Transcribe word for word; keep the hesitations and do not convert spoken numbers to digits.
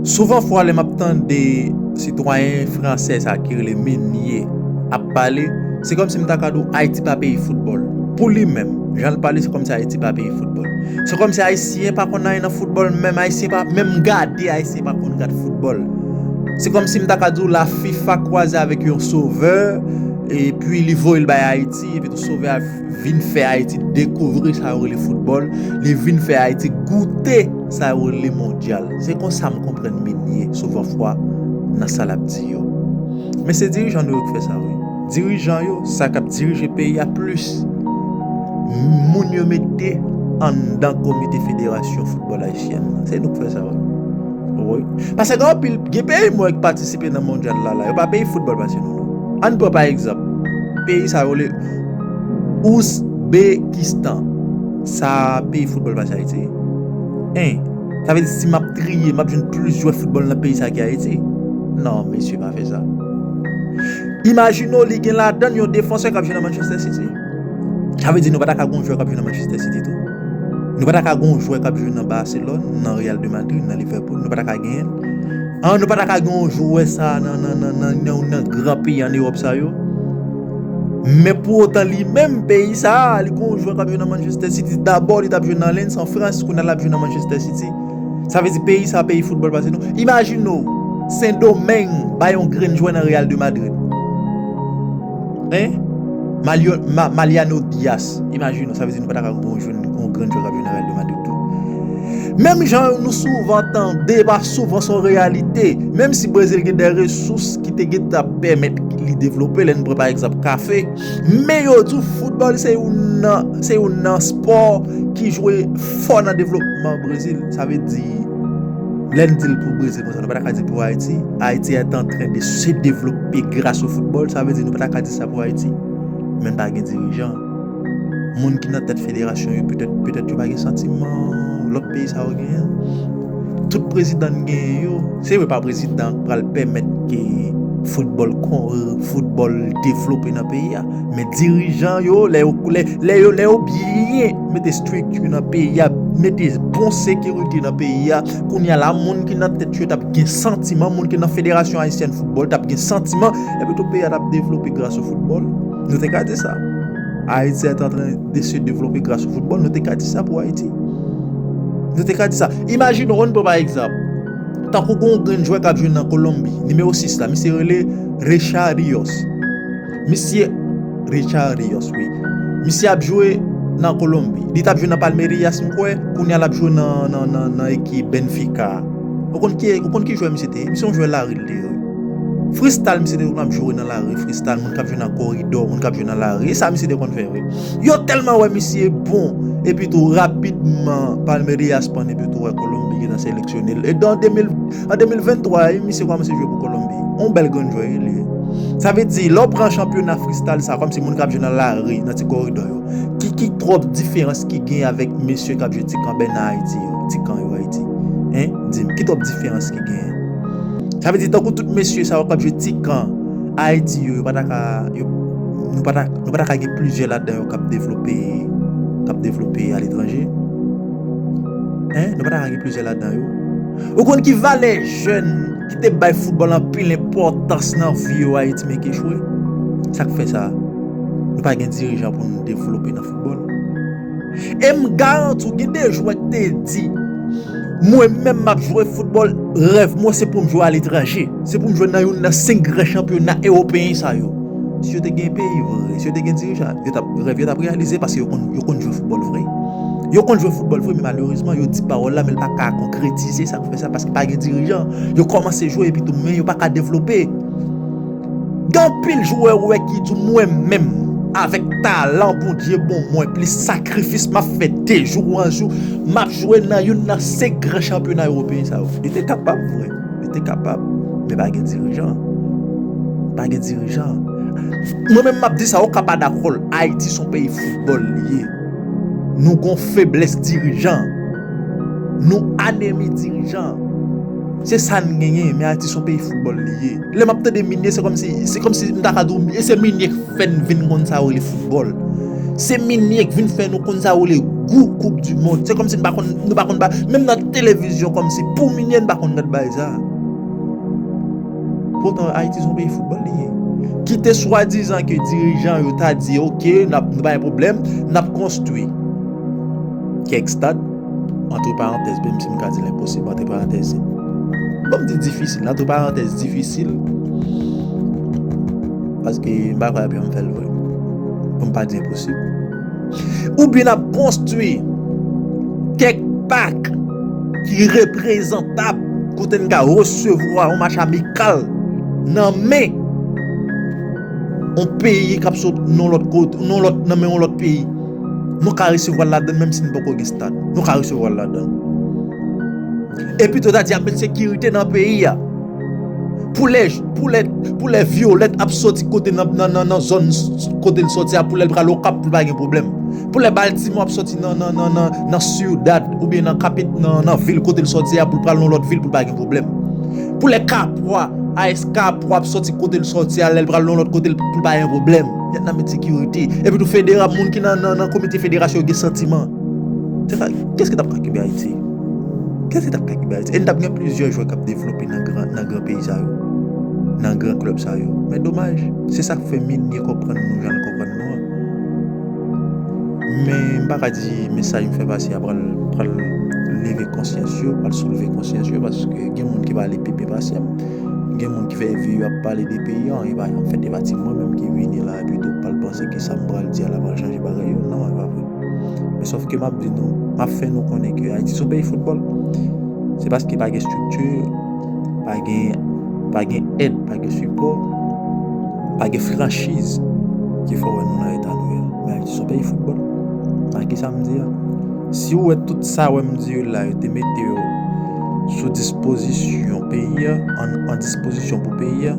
Souvan fwa lè m ap tande sitwayen fransè sa ki rele Meunier ap pale, se kòmsi m ta ka di w Ayiti pa peyi foutbòl. Pou li menm, jan l pale, se kòmsi Ayiti pa peyi foutbòl. Se kòmsi Ayisyen pa konn anyen nan foutbòl, menm Ayisyen pa, menm gade Ayisyen pa konn gad foutbòl. Se kòmsi m ta ka di w la FIFA kwaze avèk yon sovè, epi li voye l bay Ayiti, epi tou sovè a vin fè Ayiti dekouvri sa yo rele foutbòl, li vin fè Ayiti goute sa yo rele mondyal. Se konsa m konprann Meunier souvan fwa nan sa l ap di yo. Men se dirijan nou yo k fè sa wi. Dirijan yo, sa k ap dirije peyi a plis, moun yo mete anndan komite federasyon foutbòl ayisyèn nan. Se nou k fè sa wi. Wi. Paske gen anpil, gen peyi m wè k patisipe nan mondyal la, la. Yo pa peyi foutbòl pase nou, non. Ann pran pa egzanp, peyi sa yo rele Ouzbekistan. Sa peyi foutbòl pase Ayiti? Hein? Sa vle di si m ap triye, m ap jwenn plis jwè foutbòl nan peyi sa ki Ayiti? Non, mesye, pa fè sa. Imajine w, li gen ladan l yon defansè k ap jwe nan Manchester City. Sa vle di nou pa ta ka gen yon jwè k ap jwe nan Manchester City tou. Nou pa ta ka gen yon jwè k ap jwe nan Barcelone, nan Real de Madrid, nan Liverpool. Nou pa ta ka genyen l. An, nou pa ta ka gen yon jwè sa nan, nan, nan, nan, nan, nan gran peyi ann Ewòp sa yo. Men pou otan li menm, peyi sa a, li gen yon jwè k ap jwe nan Manchester City. Dabò, li t ap jwe nan Lens, an Frans, kounye a l ap jwe nan Manchester City. Sa vle di peyi sa a, peyi foutbòl pase nou. Imajine w, Sendomeng bay yon grenn jwè nan Real de Madrid. Hein? Malio, Ma, Maliano Diaz. Imajine w, sa vle di nou pa ta ka gen yon jwè, yon grenn jwè k ap jwe nan Real de Madrid tou. Menm jan nou souvan tande, pa souvan se yon reyalite, menm si Brezil gen de resous ki te gentan pèmèt li devlope, lè n pran pa egzanp kafe, men yo di w foutbòl se youn nan, se youn nan spò ki jwe fò nan devlopman Brezil. Sa vle di, lè n di l pou Brezil konsa, nou pa ta ka di pou Ayiti. Ayiti est en train de se développer grâce au football. Sa vle di nou pa ta ka di sa pou Ayiti. Men n pa gen dirijan. Moun ki nan tèt federasyon yo, petèt, petèt yo pa gen santiman lòt peyi sa yo genyen. Tout prezidan n genyen yo, se vre pa prezidan k pral pèmèt ke foutbòl kon, foutbòl devlope nan peyi a. Men dirijan yo, lè yo, lè, lè yo, lè yo byen mete estrikti nan peyi a, mete bon sekirite nan peyi a, kounye a la, moun ki nan tèt yo t ap gen santiman, moun ki nan Federasyon Ayisyèn Foutbòl t ap gen santiman, epi tou peyi a t ap devlope gras o foutbòl. Nou te ka di sa. Ayiti est en train de se développer grâce au football. Nou te ka di sa pou Ayiti. Nou te ka di sa. Imajine w, ann pran pa egzanp. Tankou gen yon grenn jwè k ap jwe nan Kolonbi, nimewo sis la, misye rele Richard Rios. Misye, Richard Rios, wi. Misye ap jwe nan Kolonbi. Li t ap jwe nan Palmeiras, m kwè. Kounye a l ap jwe nan, nan, nan, nan ekip Benfica. Ou konn ki, ou konn ki jwè misye te ye? Misye yon jwè lari l te ye, wi. Freestyle, misye te konn ap joure nan lari, freestyle, moun k ap jwe nan koridò, moun k ap jwe nan lari. E sa misye te konn fè, wi. Yo tèlman wè misye bon, epi tou rapidman, Palmeiras pann, epi tou wè Kolonbi gentan seleksyone l. E dan de mil, an de mil venntwa, wi, misye kòmanse jwe pou Kolonbi. Yon bèl grenn jwè li ye. Sa vle di, lè w pran chanpyona freestyle sa, kòmsi moun k ap jwe nan lari, nan ti koridò yo, ki, ki twòp diferans ki gen avèk mesye k ap jwe ti kanbè nan Ayiti yo, ti kan yo Ayiti? Hein? Di m, ki twòp diferans ki gen? Sa vle di, tankou tout mesye sa yo k ap jwe ti kan Ayiti yo, yo pa ta ka, yo, nou pa ta, nou pa ta ka gen plizyè ladan yo k ap devlope, k ap devlope aletranje? Hein? Nou pa ta ka gen plizyè ladan yo? Ou konn ki valè jèn ki te bay foutbòl anpil enpòtans nan vi yo Ayiti, men ki echwe? Sa k fè sa? Nou pa gen dirijan pou nou devlope nan foutbòl. E m garanti w, gen de jwè k te di, mwen menm m ap jwe foutbòl, rèv mwen se pou m jwe aletranje. Se pou m jwe nan youn nan senk gran chanpyona ewopeyen sa yo. Si yo te gen peyi vre, si yo te gen dirijan, yo t ap, rèv yo t ap reyalize paske yo konn, yo konn jwe foutbòl vre. Yo konn jwe foutbòl vre, men malerezman, yo di pawòl la, men l pa ka konkretize. Sa k fè sa? Paske pa gen dirijan. Yo kòmanse jwe, epi tou, men yo pa ka devlope. Gen anpil jwè ou wè ki di w, mwen menm, avèk talan Bondye ban mwen, plis sakrifis m ap fè de jou an jou, m ap jwe nan youn nan senk gran chanpyona ewopeyen sa yo. Yo te kapab vre. Yo te kapab. Men pa gen dirijan. Pa gen dirijan. Mwen menm m ap di sa, ou ka pa dakò l. Ayiti se yon peyi foutbòl li ye. Nou gen yon feblès dirijan. Nou anemi dirijan. Se sa n genyen, men Ayiti se yon peyi foutbòl li ye. Lè m ap tande Meunier, se kòmsi, se kòmsi m ta ka di w, e se Meunier k fè n vin konn sa yo rele foutbòl. Se Minye k vin fè nou konn sa yo rele gou Koup di Mond. Se kòmsi nou pa konn, nou pa konn ba, menm nan televizyon, kòmsi pou Minye nou pa konn gad bagay sa. Poutan, Ayiti se yon peyi foutbòl li ye. Kite swadizan ke dirijan yo ta di, "Oke, n ap, nou pa gen pwoblèm, n ap konstwi kèk stad." Antre parantèz, menm si m ka di l enposib, antre parantèz, se, bon, m di difisil, antre parantèz, difisil, paske m pa kwè apre m fè l vre. Pou m pa di enposib. Oubyen n ap konstwi kèk pak ki reprezantab, kote n ka resevwa yon match amikal nan men yon peyi k ap sot nan lòt kote, nan lòt, nan men yon lòt peyi. Nou ka resevwa l ladan l, menm si n poko gen stad. Nou ka resevwa l ladan l. Epi tou ta di ap met sekirite nan peyi a. Pou lè, pou lè, pou lè Vyolèt ap soti kote nan, nan, nan, nan zòn s-, kote l soti a, pou lè l pral Okap, pou l pa gen pwoblèm. Pou lè Baltimore ap soti nan, nan, nan, nan, nan Ciudad, oubyen nan kapit-, nan, nan vil kote l soti a, pou l pral nan lòt vil, pou l pa gen pwoblèm. Pou lè Kapwa, A S Kapwa ap soti kote l soti a, lè l pral nan lòt kote, pou l pa gen pwoblèm. Nèt nan met sekirite. Epi tou federa-, moun ki nan, nan, nan komite federasyon yo gen santiman. Se sa, kiyès ki t ap ka kenbe Ayiti? Kiyès ki t ap ka kenbe Ayiti? E n t ap gen plizyè jwè k ap devlope nan gran, nan gran peyi sa yo, nan gran klèb sa yo. Men domaj, se sa k fè Minye konprann nou jan l konprann nou an. Men m pa ka di mesaj m fè pase a pral, pral leve konsyans yo, pral soulve konsyans yo, paske gen moun ki pale pi byen pase m. Gen moun ki fè vi yo ap pale de peyi an, e pa, anfèt, e pa ti mwen menm ki vini la, epi tou pral panse ke sa m pral di a la pral chanje bagay yo. Non, e pa vre. Men sòf ke m ap di nou, m ap fè nou konnen ke Ayiti se yon peyi foutbòl. Se paske pa gen estrikti, pa gen, pa gen èd, pa gen sipò, pa gen franchiz ki fè w wè nou nan eta nou ye a. Men Ayiti se yon peyi foutbòl. Nan ki sa m di a? Si w wè tout sa wè m di yo la, yo te mete yo sou dispozisyon peyi a, an, an dispozisyon pou peyi a,